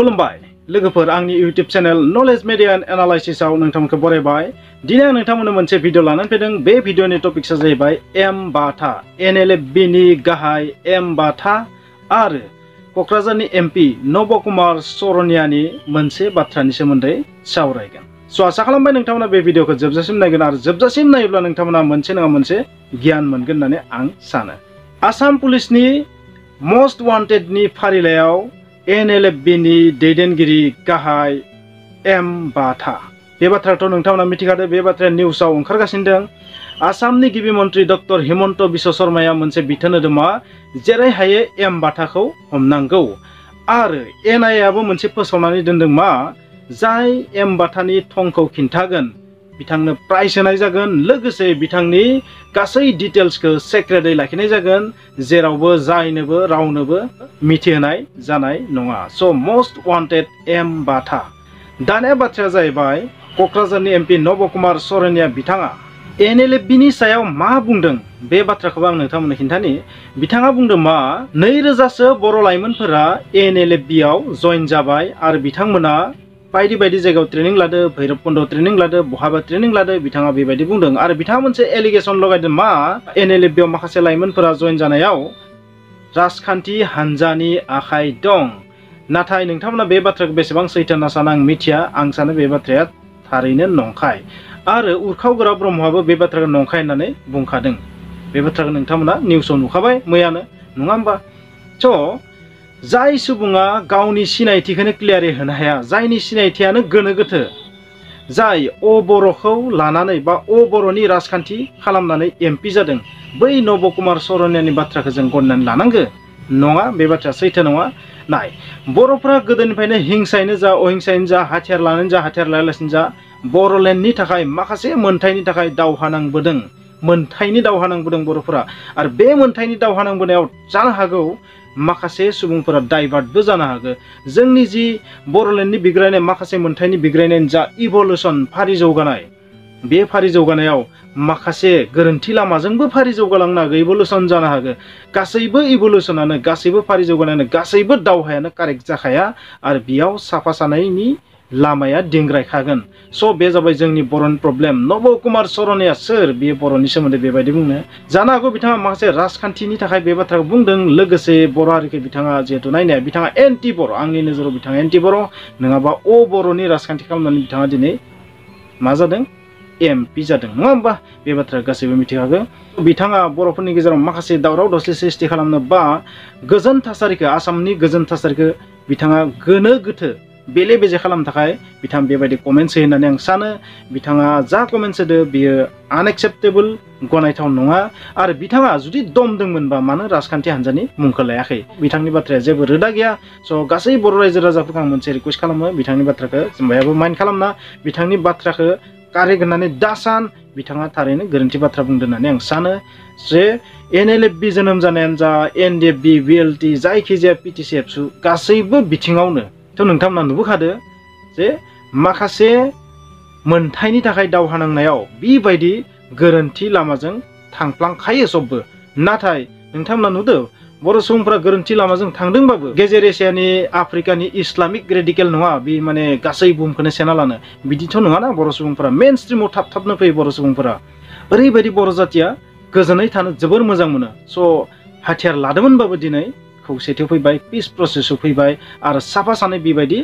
खुलुमबाय लोगोफोर आंनि YouTube channel knowledge media and analysis आव नोंथांमोनखौ बरायबाय। दिनै आं नोंथांमोननो मोनसे भिडिअ लानानै फैदों। बे भिडिअनि टपिक्सआ जाहैबाय एम बाथा NLFB नि गाहाय एम बाथा आरो कक्राझारनि MP नब कुमार सरनियानि मोनसे बाथ्रानि सोमोन्दै सावरायगोन। स' आसा खालामबाय नोंथांमोना बे भिडिअखौ जोबजासिम नायगोन आरो जोबजासिम नायोब्ला नोंथांमोना मोनसे नङा मोनसे गियान मोनगोन होननानै आं सानो। आसाम पुलिसनि मोस्ट वान्टेडनि फारिलाइयाव NLFB नि दैदेनगिरि गाहाय एम बाथा बे बाथ्राखौ नोंथांमोना मिथिखादो। बे बाथ्राया निउसाव ओंखारगासिनो दं। आसामनि गिबि मन्त्रि डक्टर हिमन्त बिश्व शर्माया मोनसे बिथोन होदों मा जेरै हायो एम बाथाखौ हमनांगौ आरो NIA आबो मोनसे फोसावनानै दोनदों मा जाय एम बाथानि थंखौ खिन्थागोन बिथांनो प्राइज होनाय जागोन, लोगोसे बिथांनि गासै डिटेल्सखौ सेक्रेटै लाखिनाय जागोन, जेरावबो जायनोबो रावनोबो मिथिहोनाय जानाय नङा। स' मोस्ट वान्टेड एम बाथा। दानिया बाथ्राया जाहैबाय कक्राझारनि MP नब कुमार सरनिया बिथाङा NLFB नि सायाव मा बुंदों बे बाथ्राखौबो आं नोंथांमोननो खिन्थानि। बिथाङा बुंदों मा 2000सो बर' लाइमोनफोरा NLFB आव जइन जाबाय आरो बिथांमोना बायदि बायदि जायगायाव ट्रेनिं लादो, भैरबकुन्द ट्रेनिं लादो, बहाबा ट्रेनिं लादो। बिथाङा बेबायदि बुंदों आरो बिथाङा मोनसे एलिगेसन लगायदों मा NLFB आव माखासे लाइमोनफोरा जइन जानायाव राजखान्थि हानजानि आखाइ दं। नाथाय नोंथांमोना बे बाथ्राखौ बेसेबां सैथो होनना सानो आं मिथिया। आं सानो बे बाथ्राया थारैनो नंखाय आरो उरखाव ब्रह्मआबो बे बाथ्राखौ नंखाय होननानै बुंखादों। बे बाथ्राखौ नोंथांमोना निउसाव नुखाबाय मैयानो, नङा होमबा? स' जाय सुबुङा गावनि सिनायथिखौनो क्लियारै होनो हाया, जायनि सिनायथियानो गोनो गोथो, जाय बर'खौ लानानै बा बर'नि राजखान्थि खालामनानै MP जादों, बै नब कुमार सरनियानि बाथ्राखौ जों गनायनानै लानांगो नङा? बे बाथ्राया सैथो नङा। नाय, बर'फोरा गोदोनिफ्रायनो हिंसायैनो जा अहिंसायैनो जा हाथियार लानानै जा हाथियार लायालासिनो जा बर'लेण्डनि थाखाय माखासे मोनथायनि थाखाय दावहा नांबोदों। मोनथायनि दावहा नांबोदों बर'फोरा आरो बे मोनथायनि दावहा नांबोनायाव जानो हागौ माखासे सुबुंफोरा डाइभार्टबो जानो हागौ। जोंनि जि बर'लेण्डनि बिग्रायनाय, माखासे मोनथायनि बिग्रायनायनि जा इभल्युसन फारि जौगानाय, बे फारि जौगानायाव माखासे गोरोन्थि लामाजोंबो फारि जौगालांनो हागौ, इभल्युसन जानो हागौ। गासैबो इभल्युसनानो, गासैबो फारि जौगानायानो, गासैबो दावहायानो कारेक्ट जाखाया आरो बेयाव साफा सानायनि लामाया दिंग्रायखागोन। स' बे जाबाय जोंनि बर'नि प्रब्लेम। नब कुमार सरनिया सोर? बेयो बर'नि सोमोन्दै बेबायदि बुंनो? जानो हागौ बिथाङा माखासे राजखान्थिनि थाखाय बे बाथ्राखौ बुंदों। लोगोसे बर' हारिखौ बिथाङा जिहेतु नायनाया बिथाङा एन्टि बर', आंनि नोजोराव बिथाङा एन्टि बर', नङाबा बर'नि राजखान्थि खालामनानै बिथाङा दिनै मा जादों? MP जादों, नङा होमबा? बे बाथ्राया गासैबो मिथिखागौ। बिथाङा बर'फोरनि गेजेराव माखासे दावराव दावसि सृष्टि खालामनो बा गोजोन थासारिखौ, आसामनि गोजोन थासारिखौ बिथाङा गोनो गोथो बेले बेजे खालामनो थाखाय बिथाङा बेबायदि कमेन्ट्स होयो होननानै आं सानो। बिथाङा जा कमेन्ट्स होदो बेयो आनएक्सेप्टेबल, गनायथाव नङा। आरो बिथाङा जुदि दम दंमोनबा मानो राजखान्थि हान्जानि मुंखौ लायाखै? बिथांनि बाथ्राया जेबो रोदा गैया। स' गासै बर' रायजो राजाफोरखौ आं मोनसे रिकुवेस्ट खालामो, बिथांनि बाथ्राखौ जोंबायाबो माइन्ड खालामना, बिथांनि बाथ्राखौ कारेक्ट होननानै दासान। बिथाङा थारैनो गोरोन्थि बाथ्रा बुंदों होननानै आं सानो। जे NLFB जोनोम जानायानो जा, NDFB, VLT, जायखिजाया PTC एबसु, गासैबो बिथिङावनो थ' नोंथांमोना नुबोखादो जे माखासे मोनथायनि थाखाय दावहा नांनायाव बेबायदि गोरोन्थि लामाजों थांफ्लांखायो सबबो। नाथाय नोंथांमोना नुदो बर' सुबुंफोरा गोरोन्थि लामाजों थांदोंबाबो गेजेर एसियानि, आफ्रिकानि इस्लामिक रेडिकेल नङा, बे माने गासै बुहुमखौनो सेना लानो बिदिथ' नङाना। बर' सुबुंफोरा मेन स्ट्रिमाव थाबनो फैयो। बर' सुबुंफोरा ओरैबायदि बर' जातिया गोजोनै थानो जोबोर मोजां मोनो। स' हाथियार लादोंमोनबाबो दिनै खौसेथियाव फैबाय, पिस प्रसेसआव फैबाय आरो साफा सानै बेबायदि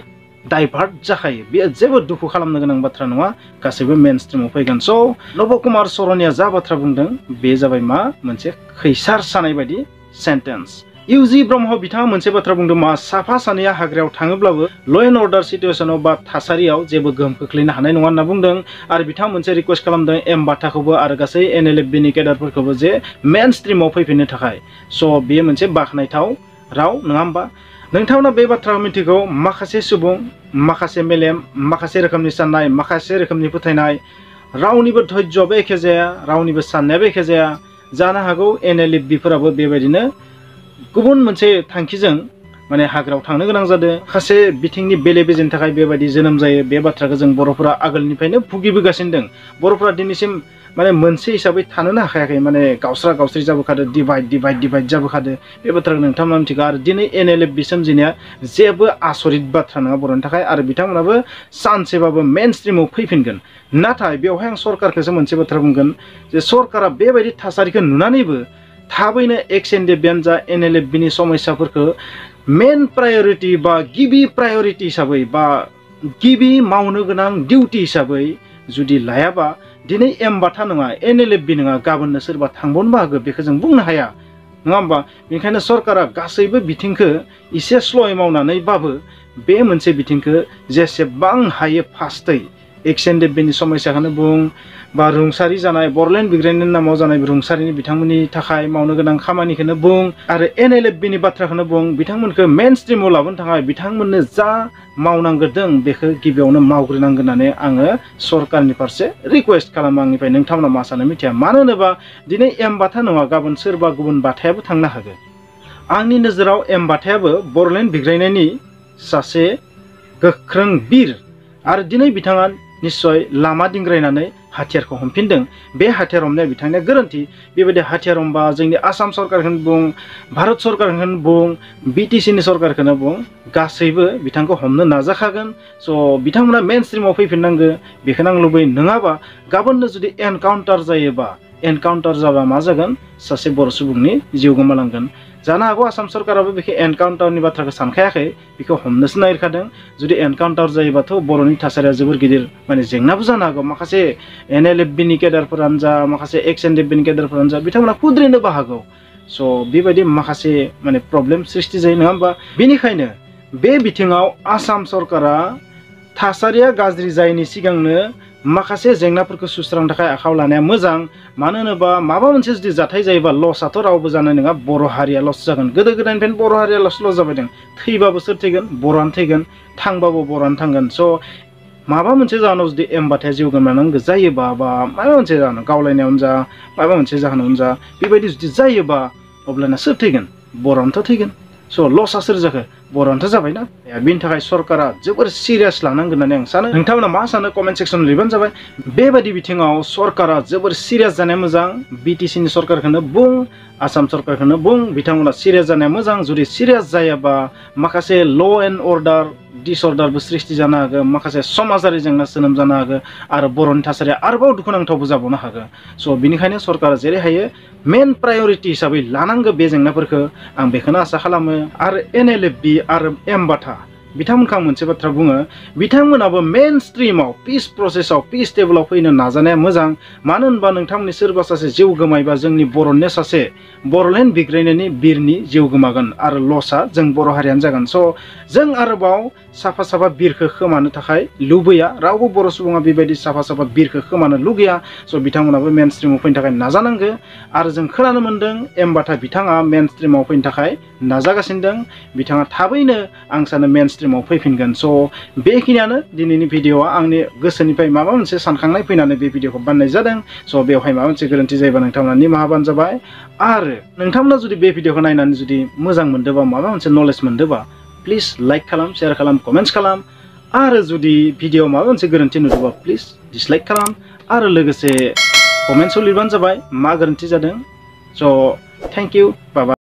डाइभार्ट जाखायो। बेयो जेबो दुखु खालामनो गोनां बाथ्रा नङा, गासैबो मेन स्ट्रिमाव फैगोन। स' नब कुमार सरनिया जा बाथ्रा बुंदों बे जाबाय मा मोनसे खैसार सानाय बायदि सेन्टेन्स। UG ब्रह्म बिथाङा मोनसे बाथ्रा बुंदों मा साफा सानैया हाग्रायाव थाङोब्लाबो ल' एन्ड अर्डार सिटुएसनाव बा थासारियाव जेबो गोहोम खोख्लैनो हानाय नङा होनना बुंदों। आरो बिथाङा मोनसे रिकुवेस्ट खालामदों एम बाथाखौबो आरो गासै NLFB नि केडारफोरखौबो जे मेन स्ट्रिमाव फैफिननो थाखाय। स' बेयो मोनसे बाख्नायथाव राव, नङा होमबा? नोंथांमोना बे बाथ्राखौ मिथिगौ, माखासे सुबुं, माखासे मेलेम, माखासे रोखोमनि साननाय, माखासे रोखोमनि फोथायनाय, रावनिबो धैर्यआबो एखे जाया, रावनिबो साननायाबो एखे जाया। जानो हागौ NLFB फोराबो बेबायदिनो गुबुन मोनसे थांखिजों माने हाग्रायाव थांनो गोनां जादों माखासे बिथिंनि बेले बेजेनि थाखाय बेबायदि जोनोम जायो बे बाथ्राखौ जों बर'फोरा आगोलनिफ्रायनो भुगिबोगासिनो दं बर'फोरा दिनैसिम माने मोनसे हिसाबै थानोनो हाखायाखै माने गावस्रा गावस्रि जाबोखादो डिभाइड जाबोखादो बे बाथ्राखौ नोंथांमोना मिथिगौ आरो दिनै NLFB सोमजिनाया जेबो आसरित बाथ्रा नङा बर'नि थाखाय आरो बिथांमोनाबो सानसेबाबो मेन स्ट्रिमाव फैफिनगोन नाथाय बेवहाय आं सरकारखौसो मोनसे बाथ्रा बुंगोन जे सरकारा बेबायदि थासारिखौ नुनानैबो थाबैनो XNDP-आनो जा NLFB-नि समस्याफोरखौ मेन प्रायोरिटी बा गिबि प्रायोरिटी हिसाबै बा गिबि मावनो गोनां डिउटी हिसाबै जुदि लायाबा दिनै एमबाथा नङा NLFB नङा गाबोननो सोरबा थांबावनोबो हागौ बेखौ जों बुंनो हाया नङा होमबा बेनिखायनो सरकारा गासैबो बिथिंखौ एसे स्ल'यै मावनानैबाबो बे मोनसे बिथिंखौ जेसेबां हायो फास्टै XNDP-नि समस्याखौनो बुं बा रुंसारि जानाय बर'लेण्ड बिग्रायनायनि नामाव जानाय रुंसारिनि बिथांमोननि थाखाय मावनो गोनां खामानिखौनो बुं आरो NLFB-नि बाथ्राखौनो बुं बिथांमोनखौ मेन स्ट्रिमाव लाबोनो थाखाय बिथांमोननो जा मावनांगौ दं बेखौ गिबियावनो मावग्रोनांगोन होननानै आङो सरकारनि फारसे रिक्वेस्ट खालामो आंनिफ्राय नोंथांमोना मा सानो मिथिया मानो होनोबा दिनै एमबाथा नङा गाबोन सोरबा गुबुन बाथायाबो थांनो हागौ आंनि नोजोराव एमबाथायाबो बर'लेण्ड बिग्रायनायनि सासे गोख्रों बिर आरो दिनै बिथाङा निश्चय लामा दिंग्रायनानै हाथियारखौ हमफिनदों बे हाथियार हमनाया बिथांनिया गोरोन्थि बेबायदि हाथियार हमबा जोंनि आसाम सरकारखौनो बुं भारत सरकारखौनो बुं BTC-नि सरकारखौनो बुं गासैबो बिथांखौ हमनो नाजाखागोन स' बिथांमोना मेन स्ट्रिमाव फैफिननांगौ बेखौनो आं लुबैयो नङाबा गाबोननो जुदि एनकाउन्टार जायोबा एनकाउन्टार जाबा मा जागोन सासे बर' सुबुंनि जिउ गोमालांगोन जानो हागौ आसाम सरकाराबो बेखौ एनकाउन्टारनि बाथ्राखौ सानखायाखै बेखौ हमनोसो नागिरखादों जुदि एनकाउन्टार जायोबाथ' बर'नि थासारिया जोबोर गिदिर माने जेंनाबो जानो हागौ माखासे NLFB-नि केडारफोरानो जा माखासे XNDP-नि केडारफोरानो जा बिथांमोना खुद्रिनोबो हागौ स' बेबायदि माखासे माने प्रब्लेम सृष्टि जायो नङा होमबा बेनिखायनो बे बिथिङाव आसाम सरकारा थासारिया गाज्रि जायैनि सिगांनो माखासे जेंनाफोरखौ सुस्रांनो थाखाय आखायाव लानाया मोजां मानो होनोबा माबा मोनसे जुदि जाथाय जायोबा लसआथ' रावबो जानाय नङा बर' हारिया लस जागोन गोदो गोदायनिफ्रायनो बर' हारिया लस जाबाय दं थैबाबो सोर थैगोन बर'आनो थैगोन थांबाबो बर'आनो थांगोन स' माबा मोनसे जाहोनाव जुदि एमबाथाया जिउ गोमानांगौ जायोबा बा माबा मोनसे जाहोनाव गावलायनायावनो जा माबा मोनसे जाहोनावनो जा बेबायदि जुदि जायोबा अब्लाना सोर थैगोन बर'आनोथ' थैगोन स' लसआ सोर जाखो बर'आनोथ' जाबायना बेनि थाखाय सरकारा जोबोर सिरियास लानांगोन होननानै आं सानो नोंथांमोना मा सानो कमेन्ट सेक्सनाव लिरबानो जाबाय बेबायदि बिथिङाव सरकारा जोबोर सिरियास जानाया मोजां BTC-नि सरकारखौनो बुं आसाम सरकारखौनो बुं बिथांमोना सिरियास जानाया मोजां जुदि सिरियास जायाबा माखासे ल' एन्ड अर्डार डिसअर्डारबो सृष्टि जानो हागौ माखासे समाजारि जेंना जोनोम जानो हागौ आरो बर'नि थासारिया आरोबाव दुखुनांथावबो जाबावनो हागौ स' बिनिखायनो सरकारा जेरै हायो मेन प्रायोरिटी हिसाबै लानांगौ बे जेंनाफोरखौ आं बेखौनो आसा खालामो आरो NLFB आरो एमबाथा बिथांमोनखौ आं मोनसे बाथ्रा बुङो बिथांमोनाबो मेन स्ट्रिमाव पिस प्रसेसआव पिस टेबोलाव फैनो नाजानाया मोजां मानो होनबा नोंथांमोननि सोरबा सासे जिउ गोमायोबा जोंनि बर'नि सासे बर'लेण्ड बिग्रायनायनि बिरनि जिउ गोमागोन आरो लसआ जों बर' हारियानो जागोन स' जों आरोबाव साफा साफा बिरखौ खोमानो थाखाय लुबैया रावबो बर' सुबुङा बेबायदि साफा साफा बिरखौ खोमानो लुगैया स' बिथांमोनाबो मेन स्ट्रिमाव फैनो थाखाय नाजानांगौ आरो जों खोनानो मोन्दों एमबाथा बिथाङा मेन स्ट्रिमाव फैनो थाखाय नाजागासिनो दं बिथाङा थाबैनो आं सानो मेन स्ट्रिमाव फैफिनगोन स' बेखिनियानो दिनैनि भिडिअआ आंनि गोसोनिफ्राय माबा मोनसे सानखांनाय फैनानै बे भिडिअखौ बानायनाय जादों स' बेवहाय माबा मोनसे गोरोन्थि जायोबा नोंथांमोना निमाहा होबानो जाबाय आरो नोंथांमोना जुदि बे भिडिअखौ नायनानै जुदि मोजां मोनदोंबा माबा मोनसे नलेज मोनदोंबा प्लिज लाइक खालाम शेयार खालाम कमेन्ट्स खालाम आरो जुदि भिडिअआव माबा मोनसे गोरोन्थि नुदोंबा प्लिज डिसलाइक खालाम आरो लोगोसे कमेन्ट्सआव लिरबानो जाबाय मा गोरोन्थि जादों स' थेंक इउ बाय बाय